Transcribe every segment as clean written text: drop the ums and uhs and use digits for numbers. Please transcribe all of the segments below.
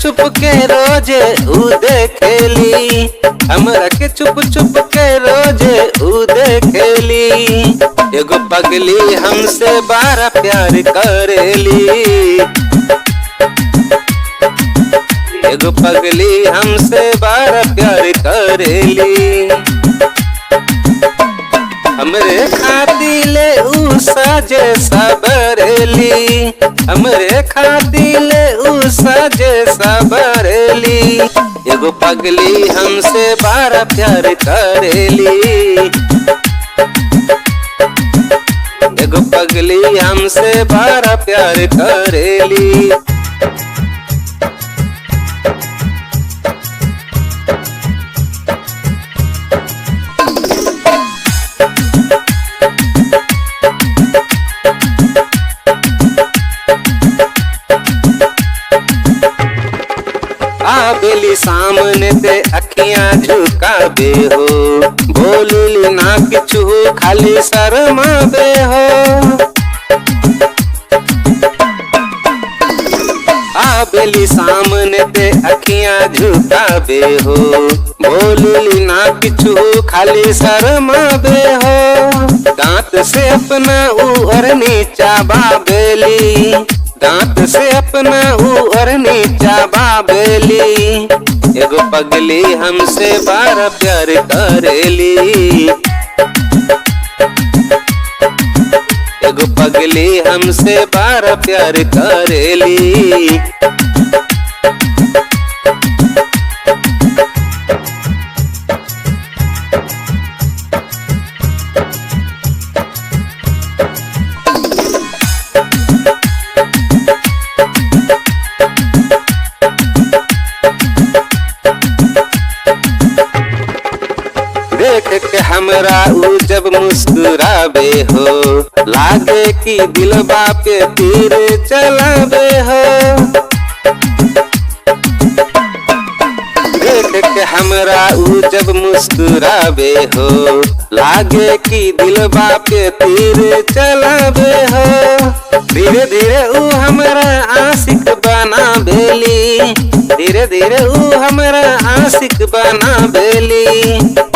छुप के रोजे ऊ देखेली, हमरा के छुप छुप के रोजे ऊ देखेली। एगो पगली हमसे बारा प्यार करेली, एगो पगली हमसे बारा प्यार करेली। हमरे खातिर ऊ साजे सबरेली, हमरे खातिर ऊ साजे सबरेली। एगो पगली हमसे बारा प्यार करेली, एगो पगली हमसे बारा प्यार करेली। आबेली सामने ते अखियां झुकाबे हो, बोलली ना किछु खाली शर्माबे हो। आबेली सामने ते अखियां झुकाबे हो, बोलली ना किछु खाली शर्माबे हो। दांत से अपना ऊ और नीचा बाबेली, दांत से अपना ऊ और नीचा बाबेली। एगो पगली हमसे बारा प्यार करेली, एगो पगली हमसे बारा प्यार करेली। देख के हमरा ऊ जब मुस्कुराबे हो, लागे कि दिलबा पे तीर चलाबे हो। देख के हमरा ऊ जब मुस्कुराबे हो, लागे कि दिलबा पे तीर चलाबे हो। धीरे धीरे ऊ हमरा आशिक बनाबेली, धीरे धीरे ऊ हमरा आशिक बनाबेली।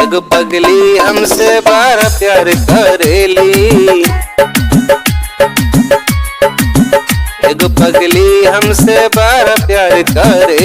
एगो पगली हमसे बारा प्यार करेली, एगो पगली हमसे बारा प्यार करेली।